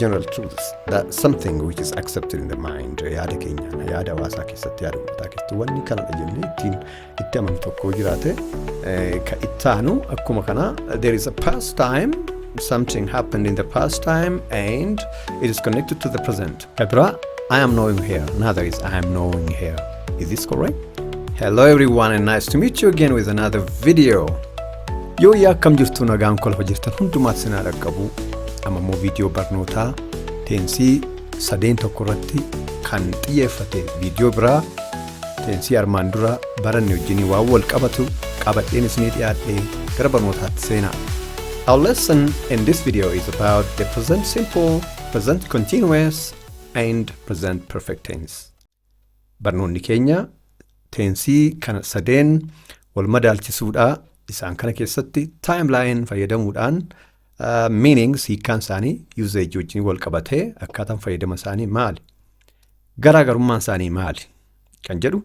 General truths, that something which is accepted in the mind, yaada keenyaan, yaada hawaasaa keessatti, yaada uummataa keessatti wanni kanadha jennee ittiin itti amanu tokko jiraate, ka ittaanu akkuma kana there is a past time, something happened in the past time and it is connected to the present. Ka biraa, I am knowing here. Another is I am knowing here. Is this correct? Hello everyone and nice to meet you again with another video. Yoo yaa akkam jirtu, nagaan kolfa jirtan hundumaatti sinaa dhaqqabu. Amma immoo viidiyoo barnootaa teensii sadeen tokko irratti kan xiyyeeffate, viidiyoo biraa teensii armaan dura baranne wajjinii waan wal qabatu qabadheen isinii dhiyaadhee gara barnootaatti seenaa. Our lesson in this video is about the present simple, present continuous and present perfect tense. Barnoonni keenya teensii kana sadeen wal madaalchisuudha. Isaan kana keessatti timeline fayyadamuudhaan meanings, hiikkaan isaanii, usage wajjin wal qabatee akkaataan fayyadama isaanii maali? Garaagarummaan isaanii maali? Kan jedhu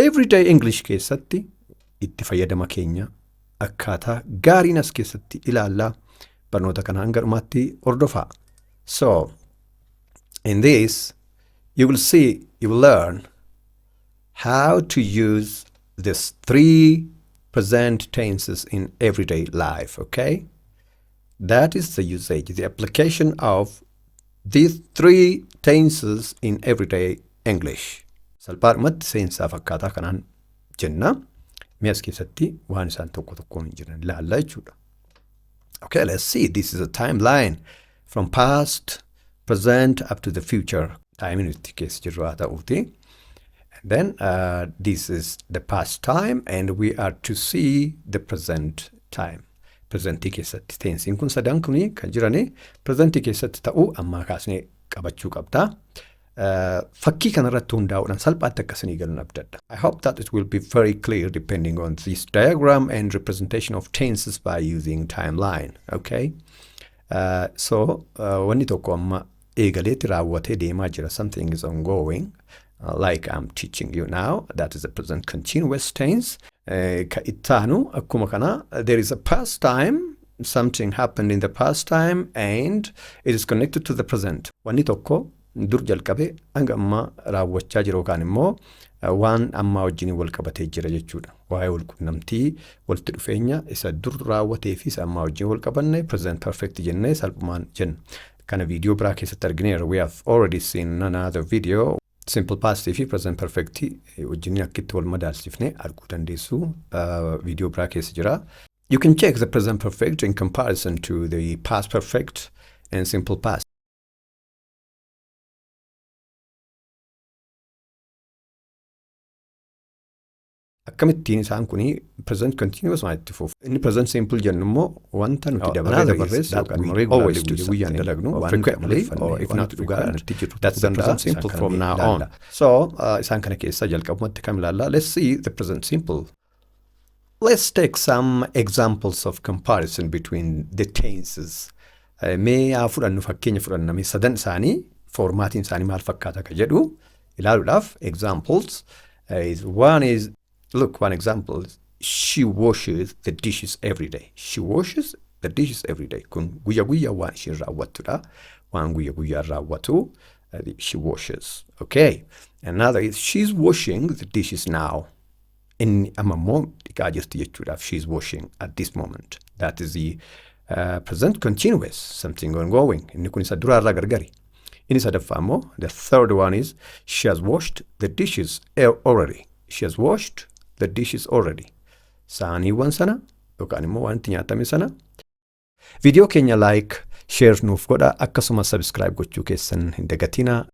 everyday English keessatti itti fayyadama keenya akkaataa gaariin as keessatti ilaallaa, barnoota kana hanga dhumaatti hordofaa. So, in this, you will see, you will learn how to use these three present tenses in everyday life, okay? That is the usage, the application of these three tenses in everyday English. Salphaadhumatti seensaaf akkaataa kanaan jenna. Mi'a as keessatti waan isaan tokko tokkoon jiran ilaalla jechuudha. Okay, let's see. This is a timeline from past, present up to the future. Time nuti keessa jirru haa ta'uuti. And then this is the past time and we are to see the present time. Presentii keessatti teensiin kun sadan kuni kan jirani presentii keessatti ta'uu ammaa kaasnee qabachuu qabda. Fakkii kanarratti hundaa'uudhaan salphaatti akkasinii galuun abdadha. I hope that it will be very clear depending on this diagram and representation of tenses by using timeline. Okay? So wanni tokko amma eegaleetti raawwatee deemaa jira. Something is ongoing. Like I'm teaching you now. That is the present continuous tense. Ka ittaanu akkuma kana there is a past time, something happened in the past time and it is connected to the present. Wanni tokko dur jalqabe hanga ammaa raawwachaa jiru yookaan immoo waan ammaa wajjin wal qabatee jira jechuudha. Waa'ee wal qunnamtii, walitti dhufeenya isa dur raawwatee fi isa ammaa wajjin wal qabanne present perfect jennee salphumaan jenna. Kana viidiyoo biraa keessatti argineerra. We have already seen another video. Simple past fi present perfect wajjin akkitti wal madaalsifnee arguu dandeessu viidiyoo biraa keessa jira. You can check the present perfect in comparison to the past perfect and simple past. Akkamittiin isaan kuni present continuous waan itti fufu. Inni present simple jennu immoo wanta nuti dabaree dabarrees yookaan always do guyyaan dalagnu frequently or if not dhugaadhaan itti jiru. That's the present simple from now on. So isaan kana keessaa jalqabumatti kam ilaalla? Let's see the present simple. Let's take some examples of comparison between the tenses. Mee haa fudhannu, fakkeenya fudhanname, sadan isaanii foormaatiin isaanii maal fakkaata ka jedhu ilaaluudhaaf. Examples is one is, look, one example is she washes the dishes every day. She washes the dishes every day. Kun guyya guyyaa waan isheen raawwattudha. Waan guyya guyyaan raawwatu, she washes. Okay. Another is she's washing the dishes now. Inni amma immoo dhiqaa jirti jechuudhaaf, she's washing at this moment. That is the present continuous, something ongoing. Inni kun isa duraarraa gargari. Inni sadaffaa immoo, the third one is she has washed the dishes already. She has washed the dishes already. Saaniiwwan sana yookaan immoo wanti nyaatame sana. Viidiyoo keenya like, share nuuf godha, akkasumas subscribe gochuu keessan hin dagatinaa.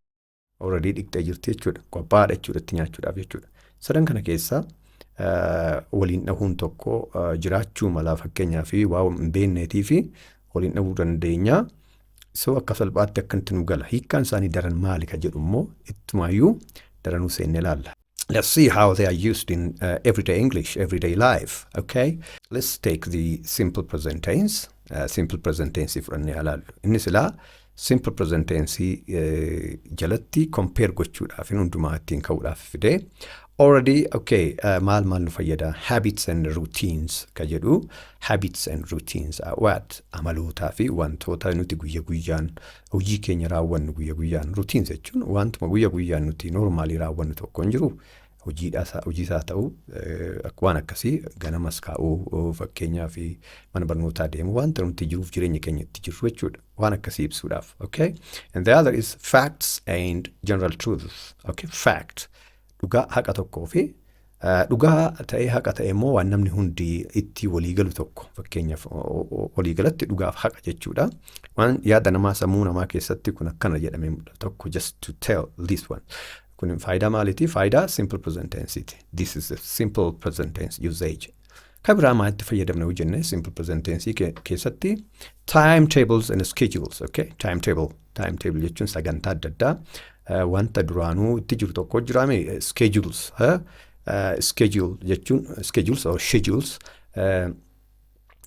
Already dhiqxee jirti jechuudha. Qophaa'aadha jechuudha itti nyaachuudhaaf jechuudha. Sadan kana keessa waliin dhahuun tokko jiraachuu mala, fakkeenyaa fi waa hin beekneetii fi waliin dhahuu dandeenya. So akka salphaatti akkanatti nu gala. Hiikkaan isaanii daran maali ka jedhu immoo ittumaayyuu daranuu seennee ilaalla. Let's see how they are used in everyday English, everyday life. Okay, let's take the simple present tense. Simple present tense fudhannee ilaallu. Inni silaa simple present tense jalatti compare gochuudhaaf hundumaa ittiin ka'uudhaaf fide. Already, okay, maal maal nu fayyada? Habits and routines ka jedhu. Habits and routines are what? Amalootaa fi wantoota nuti guyya guyyaan hojii keenya raawwannu guyya guyyaan. Routines jechuun wantuma guyya guyyaan nuti normally raawwannu tokko hin jiru. Hojii isaa ta'u, waan akkasii, ganamas kaa'uu fakkeenyaa fi mana barnootaa deemu, wanta nuti jiruuf jireenya keenya itti jirru jechuudha. Waan akkasii ibsuudhaaf. Okay? And the other is facts and general truths. Okay? Fact. Dhugaa haqa tokkoo fi dhugaa ta'ee haqa ta'e immoo waan namni hundi itti waliigalu tokko, fakkeenyaaf waliigalatti dhugaaf haqa jechuudha. Waan yaada namaa, sammuu namaa keessatti kun akkana jedhamee mul'atu tokko, just to tell this one. Kun faayidaa maaliiti? Faayidaa simple present tense. This is a simple present tense usage. Kan biraa maalitti fayyadamna yoo jenne, simple present tense keessatti timetables and schedules. Okay? Timetable. Timetable jechuun sagantaa adda addaa wanta duraanuu itti jiru tokko jiraame, schedules. Schedule jechuun schedules or schedules,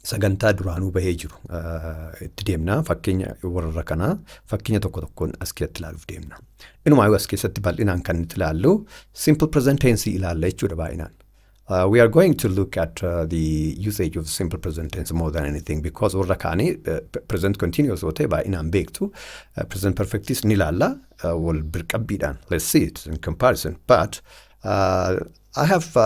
sagantaa duraanuu bahee jiru itti deemna. Fakkeenya warra kanaa fakkeenya tokko tokkoon as keessatti ilaaluuf deemna. Inumaa as keessatti bal'inaan kan nuti ilaallu simple present tense ilaalla jechuudha baay'inaan. We are going to look at the usage of simple present tense more than anything, because warra kaanii present continuous yoo ta'e baay'inaan beektu. Present perfectis ni ilaalla wal birqabbiidhaan. Let's see it in comparison. But I have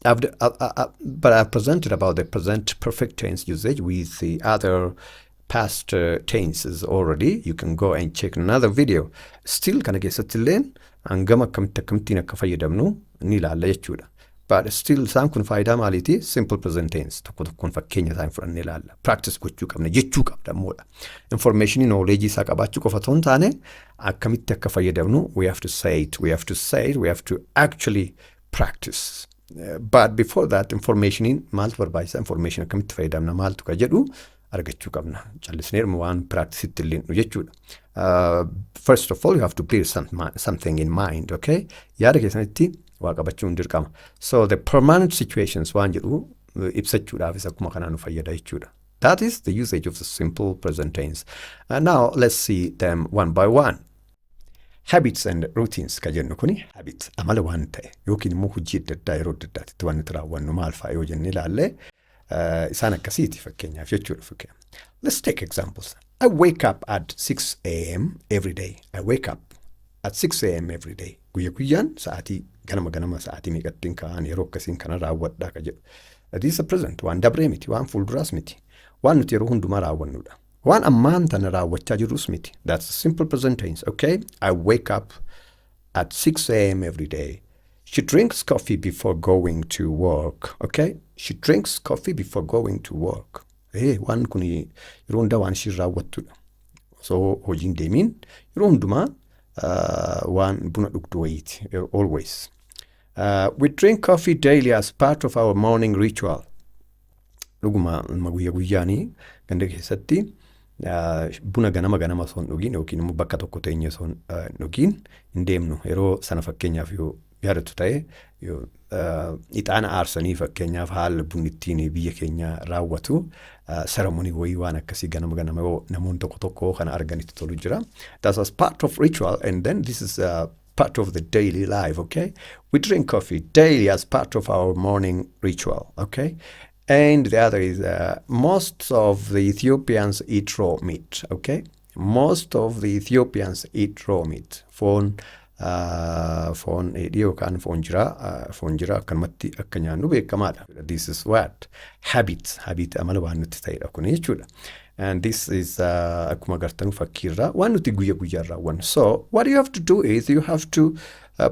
I've, but I've presented about the present perfect tense usage with the other past tenses already. You can go and check another video. Still kana keessatti illeen hangam akkamitti akkamittiin akka fayyadamnu ni ilaalla jechuudha. But still isaan kun faayidaa maaliiti? Simple present tense tokko tokkoon fakkeenya isaan fudhannee ilaalla. Practice gochuu qabna jechuu qabda immoodha. Information, knowledge isaa qabaachuu qofa otoo hin taane, akkamitti akka fayyadamnu we have to say it, we have to say it, we have to actually practice. But before that, informationiin maaltu barbaachisa? Information akkamitti fayyadamna, maaltu ka jedhu argachuu qabna. Callisneeruma waan practice illee nu jechuudha. First of all, you have to bear something in mind, okay? Yaada keessanitti waa qabachuun dirqama. So the permanent situations waan jedhu ibsachuudhaafis akkuma kanaa nu fayyada jechuudha. That is the usage of the simple present tense. And now let's see them one by one. Habits and routines ka jennu kuni, habits amala waan ta'e yookiin immoo hojii adda addaa yeroo adda addaatti waan nuti raawwannu maal fa'a yoo jennee ilaalle, isaan akkasiiti fakkeenyaaf jechuudha. Fakkeenya. Let's take examples. I wake up at 6 a.m. every day. I wake up at 6 a.m. every day. Guyya guyyaan sa'aatii ganama ganama sa'aatii meeqattiin ka'an, yeroo akkasiin kana raawwadhaa ka jedhu. That is a present, waan dabree miti, waan fuulduraas miti, waan nuti yeroo hundumaa raawwannudha. Waan ammaan tana raawwachaa jirrus miti. That's a simple present tense, okay? I wake up at 6 a.m. every day. She drinks coffee before going to work, okay? She drinks coffee before going to work. Waan kun yeroo hundaa waan ishiin raawwattudha. Osoo hojiin deemiin yeroo hundumaa waan buna dhugdu wayiiti, always. We drink coffee daily as part of our morning ritual. Dhuguma guyya guyyaanii ganda keessatti buna ganama ganama osoo hin dhugiin yookiin immoo bakka tokko teenye osoo hin dhugiin hin deemnu. Yeroo sana fakkeenyaaf yoo yaadattu ta'e, ixaana aarsanii, fakkeenyaaf haala bunni ittiin biyya keenya raawwatu, ceremony wayii waan akkasii ganama ganama yoo namoonni tokko tokko kana arganitti tolu jira. That's as part of ritual, and then this is part of the daily life, okay? We drink coffee daily as part of our morning ritual, okay? And the other is most of the Ethiopians eat raw meat, okay? Most of the Ethiopians eat raw meat. Foon dheedhii yookaan foon jiraa akkanumatti akka nyaannu beekamaadha. This is what? Habit, habit, amala waan nutti ta'edha kun jechuudha. And this is akkuma agartanu fakkiirraa waan nuti guyya guyyaan raawwannu. So what you have to do is you have to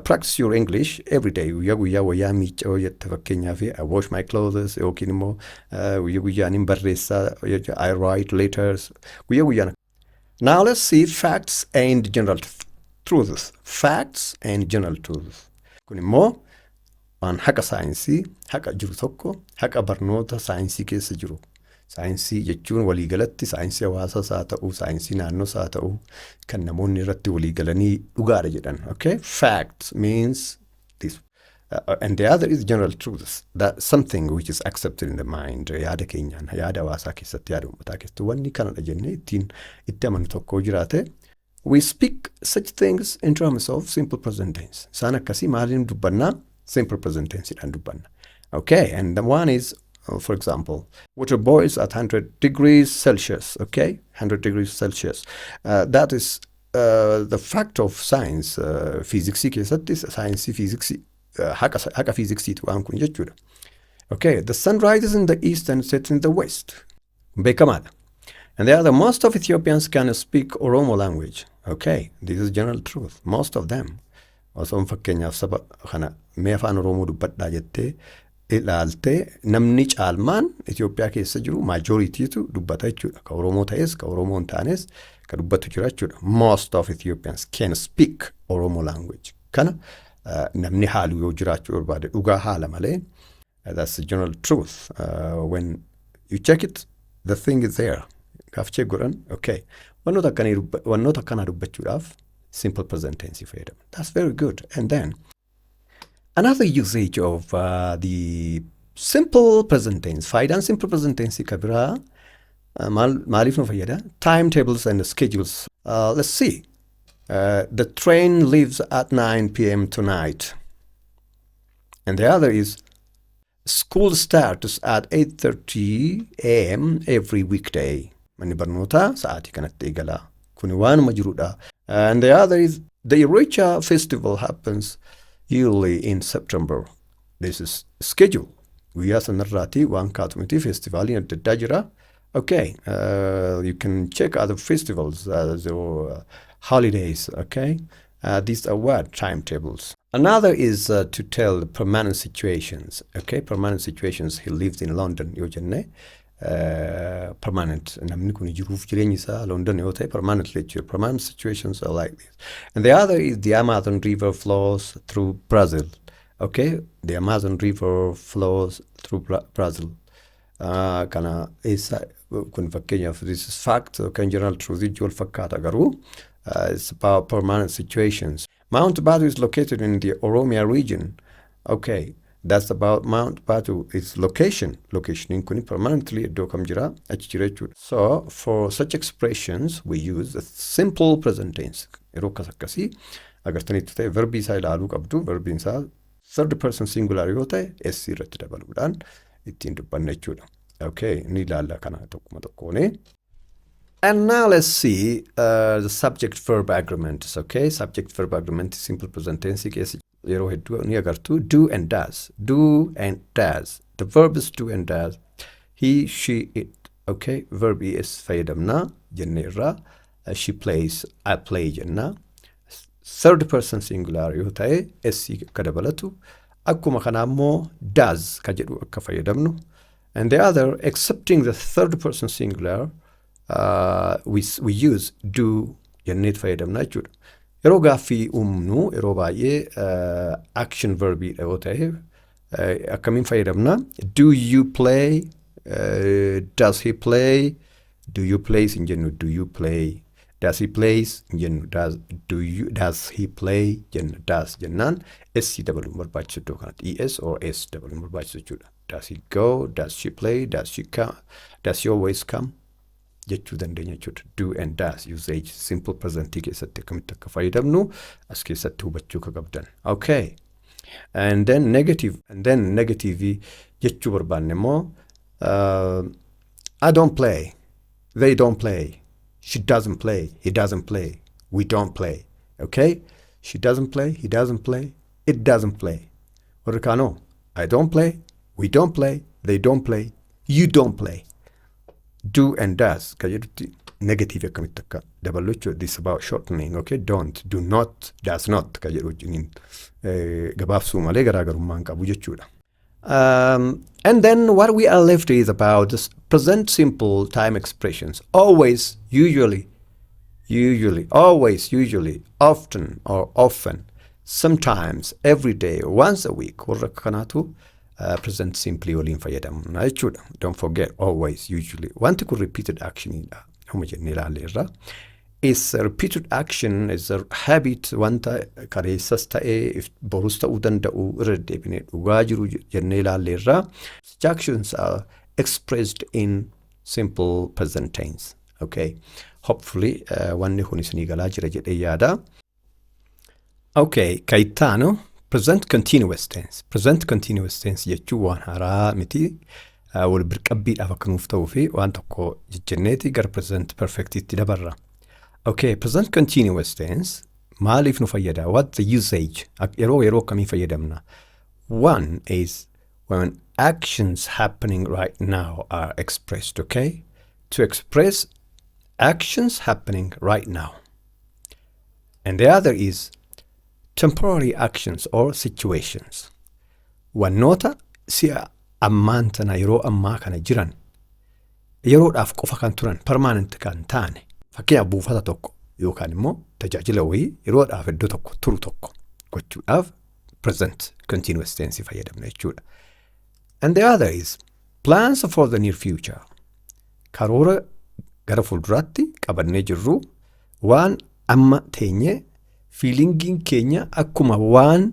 practice your English every day. Guyyaa guyyaa wayyaa miicca yoo jette, fakkeenyaaf "I wash my clothes", yookiin immoo guyyaa guyyaan hin barreessaa, "I write letters" guyyaa guyyaan. Now let's see facts and general truths. Facts and general truths. Kun immoo waan haqa saayinsii, haqa jiru tokko, haqa barnoota saayinsii keessa jiru. Saayinsii jechuun waliigalatti saayinsii hawaasaas haa ta'u, saayinsii naannoos haa ta'u, kan namoonni irratti waliigalanii dhugaadha jedhan. Okay? Fact means this. And the other is general truths. That something which is accepted in the mind. Yaada keenyaan, yaada hawaasaa keessatti, yaada uummataa keessatti wanni kanadha jennee ittiin itti amanu tokko jiraate, We speak such things in terms of simple present tense. Isaan akkasii maaliin dubbannaa? Simple present tenseidhaan dubbanna. Okay, and the one is, for example, water boils at 100 degrees Celsius. Okay, 100 degrees Celsius. That is the fact of science. Fiiziksii keessatti, saayinsii fiiziksii, haqa fiiziksiiti waan kun jechuudha. Okay, the sun rises in the east and sets in the west. Beekamaadha. And the other, most of Ethiopians can speak Oromo language. Okay, this is general truth. Most of them. Osoo fakkeenyaaf saba kana mee afaan Oromoo dubbadhaa jettee ilaaltee, namni caalmaan Itoophiyaa keessa jiru, majorityitu dubbata jechuudha. Ka Oromoo ta'es, ka Oromoo hin taanes, ka dubbatu jira jechuudha. Most of Ethiopians can speak Oromo language. Kana namni haalu yoo jiraachuu barbaade dhugaa haala malee, that's the general truth. When you check it, the thing is there. Gaaf check godhan, okay. Wannoota akkanaa dubbachuudhaaf simple present tense fayyadamu. That's very good. And then another usage of the simple present tense. Faayidaan simple present tense ka biraa maaliif nu fayyada? Timetables and schedules. Let's see. The train leaves at 9 p.m. tonight. And the other is school starts at 8:30 a.m. every weekday. Manni barnootaa sa'aatii kanatti eegala. Kuni waanuma jirudha. And the other is the Irreecha festival happens yearly in September. This is schedule. Guyyaa sanarraatii waan kaatu miti, feestivaaliin adda addaa jira. Okay, you can check other festivals or holidays. Okay, these are what timetables. Another is to tell permanent situations. Okay, permanent situations. He lives in London yoo jenne, permanent namni kun jiruuf jireenyi isaa London yoo ta'e, permanently jechuudha. Permanent situations are like this. And the other is the Amazon River flows through Brazil. Okay, the Amazon River flows through Brazil. Kana eessa kun fakkeenyaaf, this is fact yookaan general truth wal fakkaata garuu it's about permanent situations. Mount Batu is located in the Oromia region. Okay, that's about Mount Batu, its location. Location kun permanently iddoo kam jira, achi jira jechuudha. So for such expressions we use the simple present tense. Yeroo akkas akkasii agartanitti ta'e verbii isaa ilaaluu qabdu. Verbiin isaa third person singular yoo ta'e, s irratti dabaluudhaan ittiin dubbanna jechuudha. Okay, ni ilaalla kana tokkuma tokkooni. And now let's see the subject verb agreements. Okay, subject verb agreement simple present tense keessa yeroo hedduu ni agartu. Do and does, do and does. The verb is do and does. He, she, it. Okay, verb es fayyadamna jenne irraa. She plays, I play jenna. Third person singular yoo ta'e s akka dabalatu. Akkuma kanaa immoo does ka jedhu akka fayyadamnu. And the other, excepting the third person singular, we use do jenneet fayyadamna jechuudha. Yeroo gaaffii uumnu yeroo baay'ee action verbiidha yoo ta'e akkamiin fayyadamna? Do you play? Does he play? Do you plays hin jennu, do you play. Does he plays hin jennu, does he play jenna. Does jennaan s dabaluun barbaachisu iddoo kanatti, es or s dabaluun barbaachisu jechuudha. Does he go? Does she play? Does she come? Does she always come? Jechuu dandeenya jechuudha. Do and does usage simple present keessatti akkamitti akka fayyadamnu as keessatti hubachuu akka qabdan. Okay. And then negative jechuu barbaanne immoo, I don't play. They don't play. She doesn't play. He doesn't play. We don't play. Okay? She doesn't play. He doesn't play. It doesn't play. Warri kaanoo, I don't play. We don't play. They don't play. You don't play. Do and does ka jedhutti negative akkamitti akka daballu jechuudha. This is about shortening. Okay? Don't, do not, does not ka jedhu wajjiniin gabaabsuu malee garaagarummaa hin qabu jechuudha. And then what we are left is about this present simple time expressions. Always, usually, usually, always, usually, often or often, sometimes, every day, once a week. Warra akka kanaatu present simply waliin fayyadamna jechuudha. Don't forget always, usually. Wanti kun repeated actionidha. Huma jennee ilaalle irra. Is a repeated action, is a habit, wanta kaleessas ta'ee borus ta'uu danda'u irra deddeebinee dhugaa jiru jennee ilaalle irra. Such actions are expressed in simple present tense. Okay. Hopefully wanni kun isinii galaa jira jedhee yaada. Okay, ka ittaanu present continuous tense. Present continuous tense jechuun waan haaraa miti. Wal birqabbiidhaaf akka nuuf ta'uu fi waan tokko jejjenneeti gara present perfectitti dabarra. Okay, present continuous tense maaliif nu fayyada? What the usage? Yeroo akkamii fayyadamna? One is when actions happening right now are expressed, okay? To express actions happening right now. And the other is temporary actions or situations. Wannoota si'a ammaan tana, yeroo ammaa kana jiran, yeroodhaaf qofa kan turan, permanent kan taane, fakkeenyaaf buufata tokko yookaan immoo tajaajila wayii yeroodhaaf iddoo tokko turu tokko gochuudhaaf present continuous tense fayyadamna jechuudha. And the other is plans for the near future. Karoora gara fuulduraatti qabannee jirru, waan amma teenye feelingiin keenya akkuma waan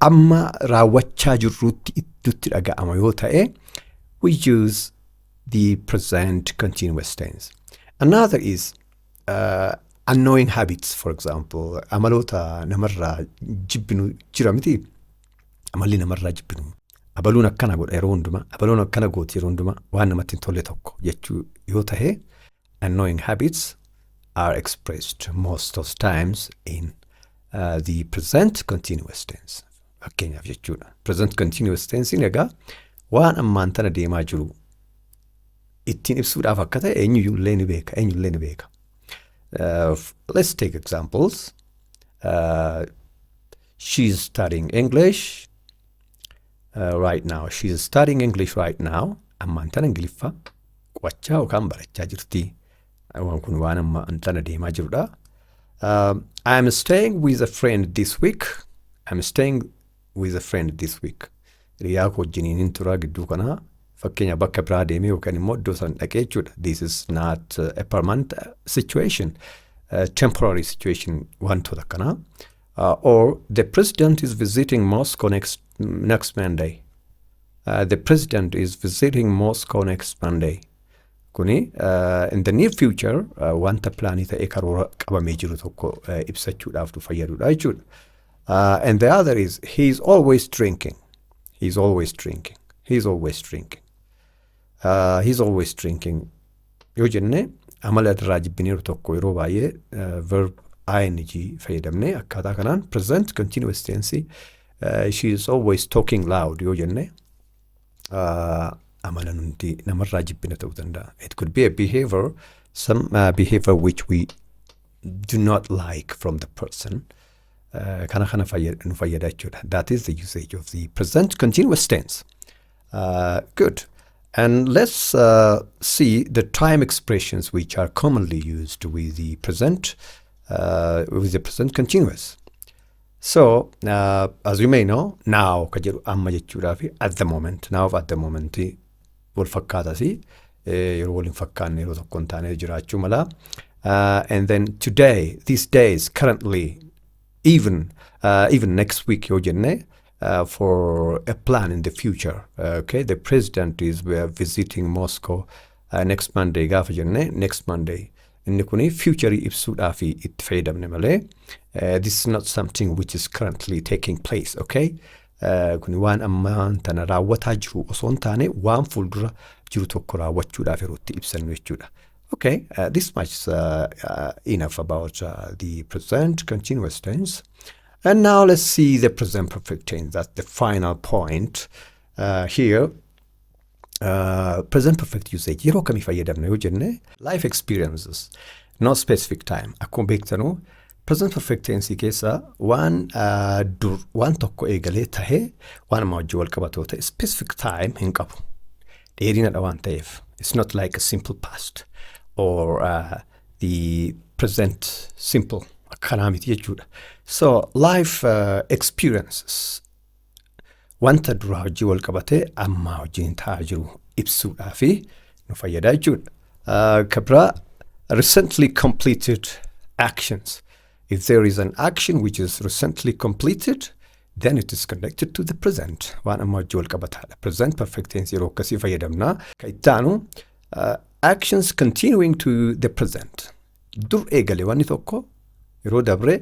amma raawwachaa jirruutti itti dhaga'ama yoo ta'e, we use the present continuous tense. Another is annoying habits, for example, amaloota namarraa jibbinu jira miti? Amalli namarraa jibbinu. Abaluun akkana godha yeroo hundumaa, abaluun akkana gooti yeroo hundumaa, waan namatti hin tolle tokko jechuu yoo ta'e, annoying habits are expressed most of times in the present continuous tense. Fakkeenyaaf jechuudha. Present continuous tense egaa waan ammaan tana deemaa jiru ittiin ibsuudhaaf akka ta'e eenyuyyuu ni beeka. Eenyullee ni beeka. Let's take examples. She's studying English right now. She's studying English right now. Ammaan tana Ingiliffa qo'achaa yookaan barachaa jirti. Waan kun waan ammaan tana deemaa jirudha. I'm staying with a friend this week. I'm staying with a friend this week. Hiriyaa koo wajjiniin hin tura gidduu kanaa. Fakkeenya bakka biraa deemee yookaan immoo iddoo san dhaqee jechuudha. This is not a permanent situation, temporary situation wantoota akkanaa. Or the president is visiting Moscow next Monday. The president is visiting Moscow next Monday. Kuni in the near future wanta planii ta'ee karoora qabamee jiru tokko ibsachuudhaaf nu fayyadudha jechuudha. And the other is he is always drinking. He's always drinking. He's always drinking. He's always drinking. Yoo jenne, amala irraa jibbineeru tokko yeroo baay'ee verb ing fayyadamne akkaataa kanaan present continuous tense. She is always talking loud yoo jenne, amala nuti namarraa jibbina ta'uu danda'a. It could be a behavior, some behavior which we do not like from the person. Kana nu fayyada jechuudha. That is the usage of the present continuous tense. Good. And let's see the time expressions which are commonly used with the present continuous. So, as you may know, now ka jedhu amma jechuudhaa fi at the moment, now, at the moment wal fakkaatas, yeroo wal hin fakkaanne, yeroo tokko hin taane jiraachuu mala. And then today, these days, currently, even next week yoo jenne, for a plan in the future. Okay, the president is visiting Moscow next Monday gaafa jenne, next Monday. Inni kuni future ibsuudhaaf itti fayyadamne malee this is not something which is currently taking place, okay? Kuni waan ammaan tana raawwataa jiru osoo hin taane, waan fuuldura jiru tokko raawwachuudhaaf yeroo itti ibsannu jechuudha. Okay, this much is enough about the present continuous tense. And now let's see the present perfect tense. That's the final point here. Present perfect usage yeroo kamii fayyadamna yoo jenne, life experiences, not specific time. Akkuma beektanu, present perfect tense keessa waan dur waan tokko eegalee tahee waan amma wajjin wal qabatu ta'e specific time hin qabu. Dheerinadha waan ta'eef. It's not like a simple past or the present simple, akkanaa miti jechuudha. So life experiences, wanta duraa hojii wal qabatee ammaa wajjin ta'aa jiru ibsuudhaafi nu fayyada jechuudha. Ka biraa, recently completed actions. If there is an action which is recently completed, then it is connected to the present. Waan amma wajjin wal qabataadha. Present perfect tense yeroo akkasii fayyadamna. Ka itti aanu Actions continuing to the present. Dur eegale wanni tokko yeroo dabre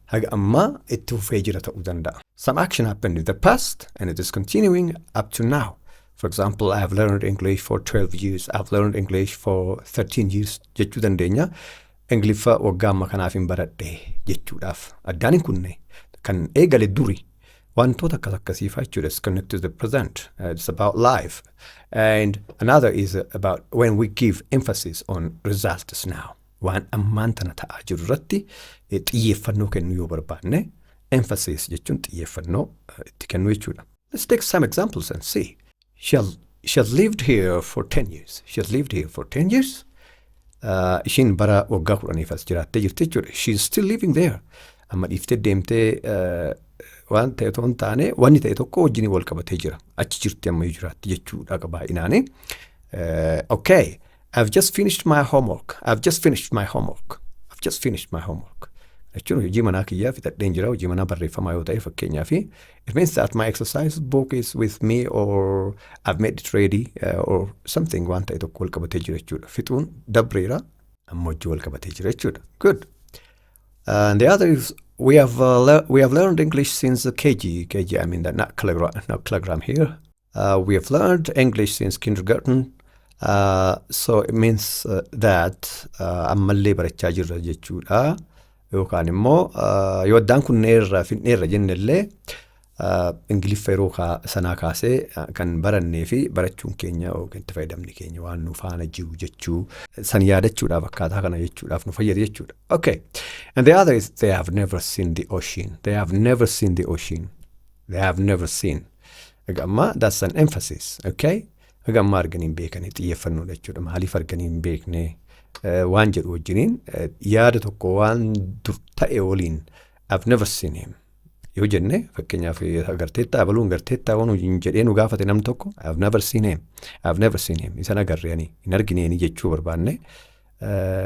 haga ammaa itti fufee jira ta'uu danda'a. Some action happened in the past and it is continuing up to now. For example, "I have learned English for 12 years." "I've learned English for 13 years" jechuu dandeenya. Ingiliffa waggaa amma kanaaf hin baradhe jechuudhaaf. Addaan hin kunne, kan eegale duri. Wantoota akkas akkasiifaa jechuudha. It's connected to the present. It's about life. And another is about when we give emphasis on results now. Waan ammaan tana ta'aa jiru irratti xiyyeeffannoo kennuu yoo barbaanne, emphasis jechuun xiyyeeffannoo itti kennuu jechuudha. Let's take some examples and see. She has lived here for 10 years. She has lived here for 10 years. Ishiin bara waggaa 10f as jiraattee jirti jechuudha. She is still living there. Amma dhiiftee deemtee waan ta'e otoo hin taane, wanni ta'e tokko wajjin wal qabatee jira. Achi jirti, ammayyuu jiraatti jechuudha baay'inaani. Okay, I've just finished my homework. I've just finished my homework. I've just finished my homework. Jechuun hojii manaa kiyyaa fixadheen jira, hojii manaa barreeffamaa yoo ta'e fakkeenyaaf, it means that my exercise book is with me or I've made it ready or something, waan ta'e tokko wal qabatee jira jechuudha. Fixuun dabreera, amma hojii wal qabatee jira jechuudha. Good. And the other is we have learned English since the KG. KG, I mean that not kilogram, not kilogram here. We have learned English since kindergarten. So it means that ammallee barachaa jirra jechuudha. Yookaan immoo yoo addaan kunneerra finneerra jennellee, Ingiliffa yeroo sanaa kaasee kan barannee fi barachuun keenya yookiin itti fayyadamni keenya waan nu faana jiru jechuu san yaadachuudhaaf akkaataa kana jechuudhaaf nu fayyada jechuudha. Okay. And the other is they have never seen the ocean. They have never seen the ocean. They have never seen. Egaa amma that's an emphasis. Okay. Egaa amma arganii hin beekanii xiyyeeffannoodha jechuudha. Maaliif arganii hin beekne waan jedhu wajjiniin yaada tokko waan dur ta'e waliin, "I've never seen him" yoo jenne, fakkeenyaaf, agarteettaa abaluun garteettaa waan jedhee nu gaafate namni tokko, "I've never seen him, I've never seen him," isan agarreeni hin argineeni jechuu barbaanne,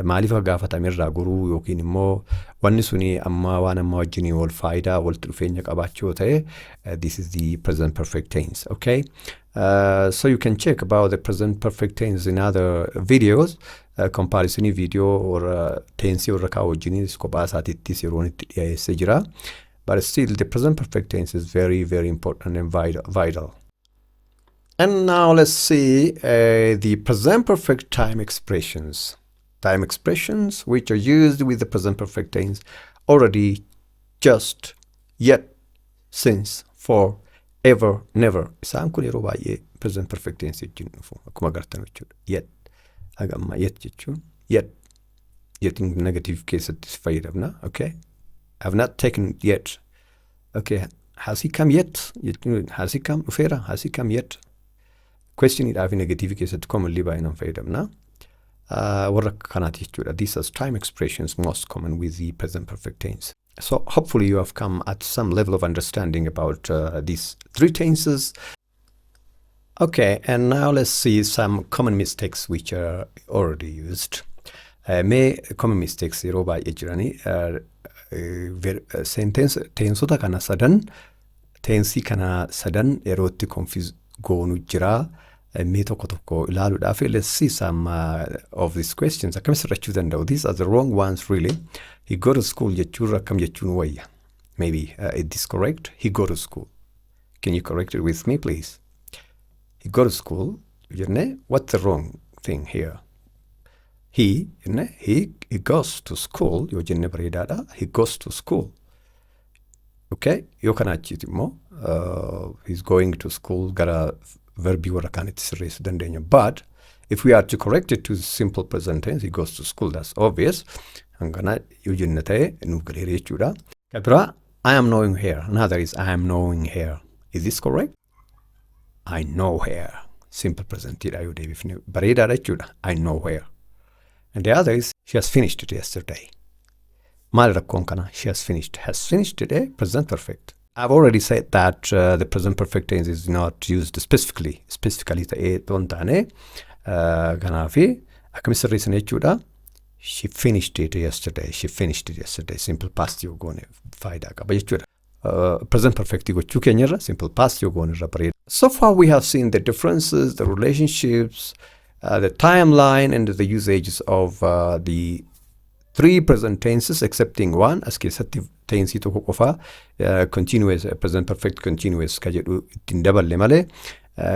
maaliif akka gaafatame irraa goruu yookiin immoo wanni suni amma waan amma wajjiniin wal faayidaa walitti dhufeenya qabaachuu yoo ta'e, this is the present perfect tense. Okay, so you can check about the present perfect tense in other videos, comparison video or tense warra kaa wajjiniis kophaa isaatiittis yeroon itti dhiyeessee jira. But still, the present perfect tense is very, very important and vital. And now let's see the present perfect time expressions. Time expressions which are used with the present perfect tense: already, just, yet, since, for, ever, never. Isaan kun yeroo baay'ee present perfect tense wajjin dhufu akkuma agartan jechuudha. Yet, haga ammaa yet jechuun yet, yetiin negative keessattis fayyadamna. Okay. "I've not taken it yet." Okay. "Has he come yet?" Jechuun has he come, dhufeera? Has he come yet? Questioniidhaa fi negative keessatti commonly baay'inaan fayyadamna. Warra akka kanaati jechuudha. These are time expressions most common with the present perfect tense. So hopefully you have come at some level of understanding about these three tenses. Okay, and now let's see some common mistakes which are already used. Mee common mistakes yeroo baay'ee jiranii sentence tensota kana sadan, tensii kana sadan yeroo itti confuse goonu jira. Mee tokko tokko ilaaluudhaaf, let's see some of these questions. Akkam sirrachuu danda'u? These are the wrong ones, really. "He go to school" jechuurra akkam jechuun wayya? Maybe is this correct? "He go to school." Can you correct it with me, please? "He go to school" jenne, what's the wrong thing here? "He" jenne, He goes to school" yoo jenne bareedaadha. "He goes to school." Okay, yoo kana achiiti immoo "he's going to school" gara verbii warra kaanitti sirreessuu dandeenya. But if we are to correct it to simple present tense, "he goes to school," that's obvious. Hangana yoo jenne ta'e nuuf galeera jechuudha. Kan biraa, "I am knowing her." Another is "I am knowing her." Is this correct? "I know her." Simple presentidha yoo deebifne bareedaadha jechuudha. "I know her." And the other is "she has finished it yesterday." Maal rakkoon kana? "She has finished." "Has finished" today, present perfect. I've already said that the present perfect tense is not used specifically. Specifically ta'ee otoo hin taane, kanaafi akkami sirreessina jechuudha. "She finished it yesterday. She finished it yesterday." Simple past yoo goone faayidaa qaba jechuudha. Present perfect gochuu keenyarra simple past yoo goone irra bareeda. So far we have seen the differences, the relationships, the timeline and the usages of the three present tenses, excepting one. As keessatti tensii tokko qofaa, continuous, present perfect continuous ka jedhu ittiin daballe malee,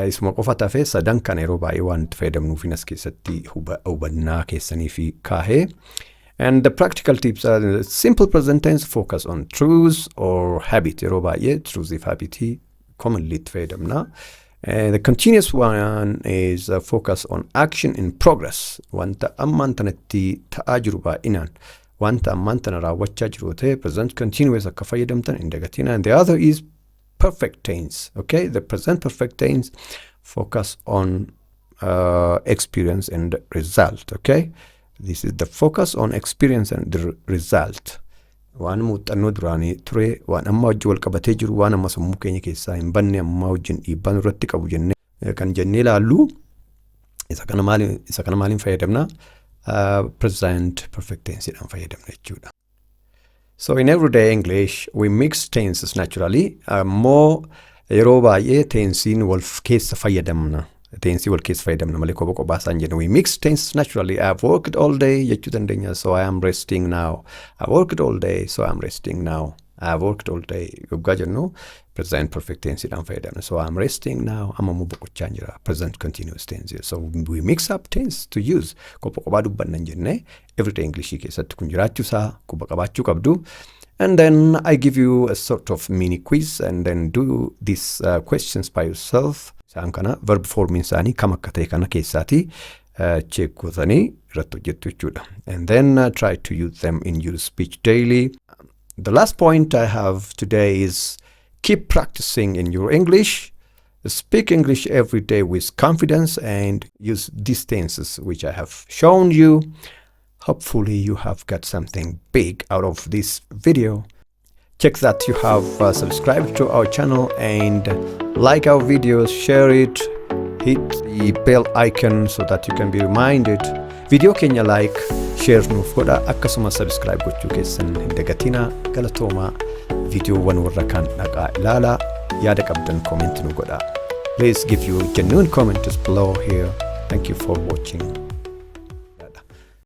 isuma qofa tafe. Sadan kana yeroo baay'ee waan itti fayyadamnuufin as keessatti hubannaa keessanii fi kaahee. And the practical tips are: the simple present tense focus on truths or habit. Yeroo baay'ee truths fi habitii commonly itti fayyadamna. The continuous one is focus on action in progress. Wanta ammaan tanatti ta'aa jiru, baay'inaan wanta ammaan tana raawwachaa jiru ta'e, present continuous akka fayyadamtan hin dagatina. And the other is perfect tense. Okay, the present perfect tense focus on experience and result. Okay, this is the focus on experience and the result. Waan muuxannoo duraanii ture, waan amma wajjin wal qabatee jiru, waan amma sammuu keenya keessaa hin banne, amma wajjin dhiibbaa nurratti qabu jennee kan jennee ilaallu, isa kana maaliin fayyadamna? Present perfect tenseedhaan fayyadamna jechuudha. So in everyday English we mix tenses naturally. Ammoo yeroo baay'ee tensiin wal keessa fayyadamna. Tensii wal keessa fayyadamna malee kopha kophaa isaan jenna. We mix tenses naturally. "I've worked all day" jechuu dandeenya. So I am resting now. "I worked all day, so I am resting now." "I have worked all day" yoggaa jennu present perfect tenseedhaan fayyadamna. So I am resting now. Amma immoo boqochaa jira. Present continuous tense. So we mix up tense to use. Kopha kophaa dubbanna hin jenne. Everyday Englishii keessatti kun jiraachuusaa quba qabaachuu qabdu. And then I give you a sort of mini quiz and then do these questions by yourself. Isaan kana verb formiin isaanii kam akka ta'e kana keessaati check gootanii irratti hojjettu jechuudha. And then try to use them in your speech daily. The last point I have today is keep practicing in your English. Speak English every day with confidence and use these tenses which I have shown you. Hopefully you have got something big out of this video. Check that you have subscribed to our channel and like our videos, share it, hit the bell icon so that you can be reminded. Video keenya like, share nuuf godha, akkasuma subscribe gochuu keessan hin dagatinaa. Galatoomaa. Viidiyoowwan warra kaan dhaqaa ilaalaa, yaada qabdan comment nu godha. Please give your genuine comments below here. Thank you for watching.